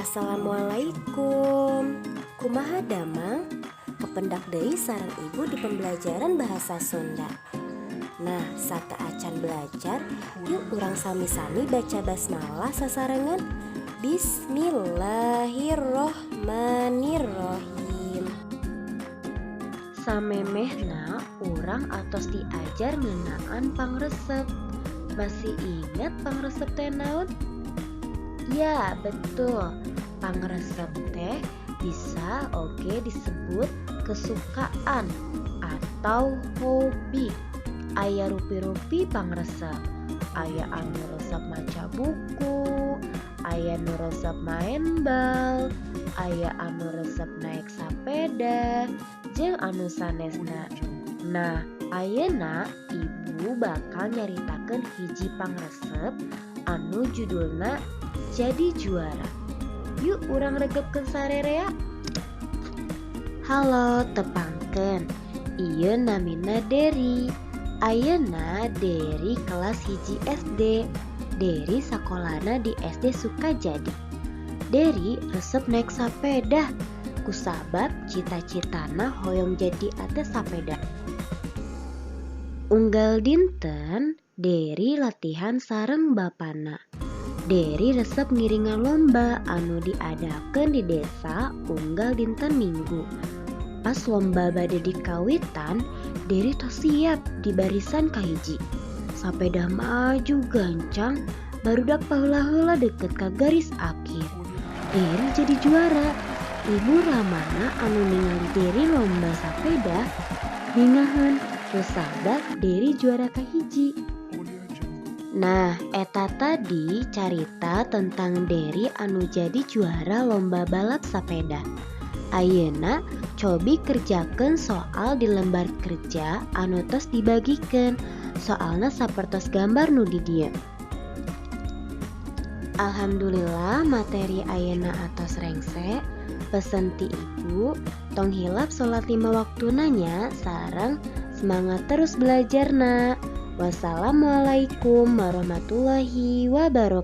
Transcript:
Assalamualaikum. Kumaha damang? Kapendak deui sareng Ibu di pembelajaran bahasa Sunda. Nah, sateuacan belajar, yuk urang sami-sami baca basmalah sasarengan. Bismillahirrohmanirrohim. Samemehna urang atos diajar ngeunaan pangresep. Masih ingat pangresep teh naon? Ya, betul. Pangresep teh bisa oge disebut kesukaan atau hobi. Aya rupi-rupi pangresep. Aya anu resep maca buku, aya nu resep maen bal, aya anu resep naek sapeda, jeung anu sanesna. Nah, ayeuna Ibu bakal nyaritakeun hiji pangresep anu judulna Jadi Juara. Yuk, urang regepkeun sarerea. Halo, tepangkeun. Ieu namina Deri. Ayeuna Deri kelas 1 SD. Deri sakolana di SD Sukajadi. Deri resep naek sapeda kusabab cita-citana hoyong jadi atlet sapeda. Unggal dinten Deri latihan sareng bapana. Deri resep ngiringan lomba anu diadakeun di desa unggal dinten Minggu. Pas lomba bade dikawitan, Deri tos siap di barisan kahiji. Sapeda maju gancang, barudak paheula-heula deket ka garis akhir. Deri jadi juara. Ibu ramana anu ningali Deri lomba sapeda bingaheun kusabab Deri juara kahiji. Nah, eta tadi carita tentang Deri anu jadi juara lomba balap sapeda. Ayeuna cobi kerjakeun soal di lembar kerja anu tos dibagikeun. Soalna sapertos gambar nu di dieu. Alhamdulillah, materi ayeuna atos rengse. Pesen ti Ibu, tong hilap salat lima waktuna nya, sareng semangat terus belajarna. Wassalamualaikum warahmatullahi wabarakatuh.